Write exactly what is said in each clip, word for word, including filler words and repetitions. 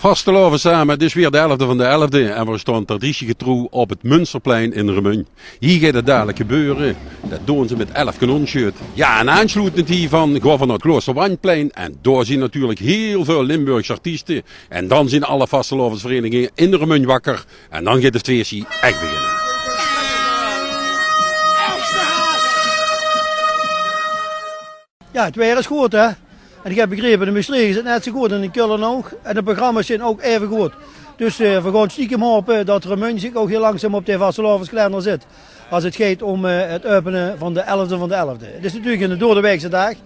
Vastelaovend same, 't is weer de elfde van de elfde en veer staon traditiegetrouw op 't Munsterplein in Remunj. Hie geit 't dalik gebeure. Det doon ze mit elf kanonsjeut. Jao, en aansloetend hievan gaon veer nao 't Kloosterwandjplein. En dao zien natuurlik hiel väöl Limburgse artieste. En dan zien alle vastelaovesvereniginge in Remunj wakker. En dan geit 't fieësje ech beginne. Jao, 't waer is good, hè. En ich höb begrepe, in Mestreech is 't net zoe good en in Kölle ouch. En de programma's zeen ouch eve good. Dus, eh, veer gaon stiekem hope det Remunj zich ouch hiel langzaam op de vastelaoveskalender zit. Es 't geit óm, eh, 't äöpene van de elfde van de elfde. 't Is natuurlik 'ne doordeweekse daag. En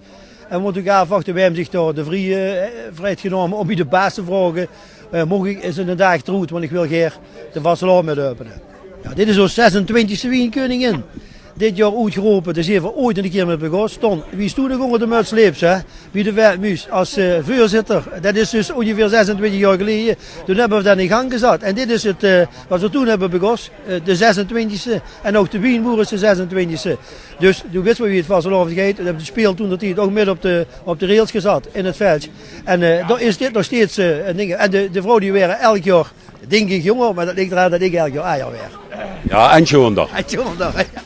veer mótte ouch aafwachte wae zich dao de vrie, eh, vrie haet genómme óm bie de baas te vraoge: eh, "Maag ich ins 'ne daag d'roet, want ich wil gaer de vastelaovend mit äöpene." Jao, dit is ós zesentwintigste Wienkeuning. Dit jaor oetgerope, dao zeen veer ooit 'ne kier mit begós. Ton, wie is toen nog ónger de muts leeps, hè? Wie de wètmuus, es, eh, veurzitter. Det is dus óngeveer zesentwintig jaor geleje. Toen höbbe veer det in gank gezat. En dit is 't, eh, waat veer toen höbbe begós. Eh, de zesentwintigste. En ouch de wienboer is de zesentwintigste. Dus doe wits waal wie 't vastelaovend geit. Veer höbbe de speel toen d'r tied ouch mit op de, op de rails gezat in 't veldj. En, eh, dao is dit nog steeds, eh, ein ding. En de, de vrouw die waere elk jaor, dink ich, jónger, mer det ligk d'raan det ich elk jaor ajer waer. Jao, en sjoonder. En sjoonder, jao.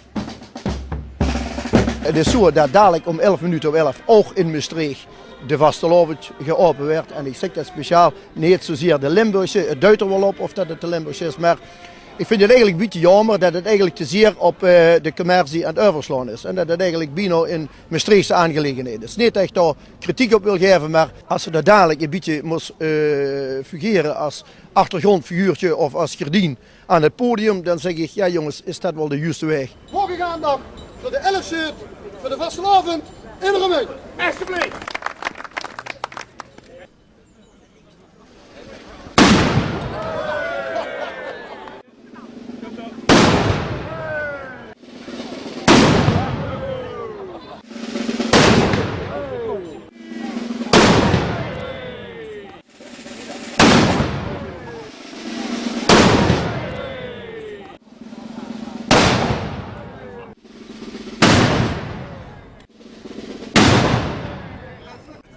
't Is zoe det dalik óm elf minute op elf ouch in Mestreech de vastelaovend geaope waert. En ich zègk det speciaal, neet zoezier de Limburgse, 't duit d'r waal op of det 't de Limburgse is, mer ich vinj 't eigelik e bietje jaomer det 't eigelik te zier op, eh, de commercie aan 't euverslaon is. En det 't eigelik bienao ein Mestreechse aangelegenheid is. Neet det ich dao kritiek op wil gaeve, mer es se det dalik e bietje mós, eh, fungere es achtergrondfiguurtje of es gerdien aan 't podium, dan zègk ich: "Jao, jónges, is det waal de juuste waeg?" Hoge aandacht veur de elf sjeut veur de vastelaovend in Remunj. Alsjeblieft.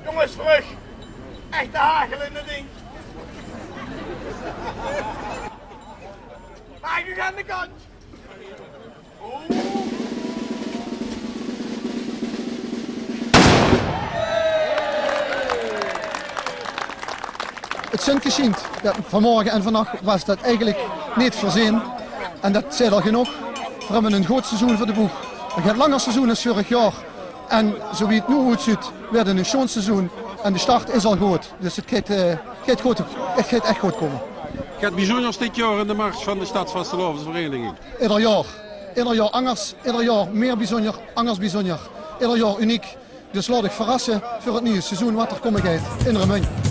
Jónges, vlug! Ech de hagel in det ding. Maak uch aan de kantj. 't Zunneke sjient. Jao, vanmorge en vannach waas det eigelik neet veurzeen. En det zaet al genóg. Veer höbbe ein good seizoen veur de boeg. Ein get langer seizoen es veurig jaor. En zoe wie 't noe oetzuut, waert 't ein sjoon seizoen. En de start is al good. Dus 't geit, eh, 't geit good, 't geit ech good kómme. Get bezunjers dit jaor in de mars van de Stadsvastelaovesvereiniging? Eder jaor. Eder jaor angers. Eder jaor mieë bezunjer, angers bezunjer. Eder jaor uniek. Dus laot uch verrasse veur 't nuuje seizoen waat d'r kómme geit in Remunj.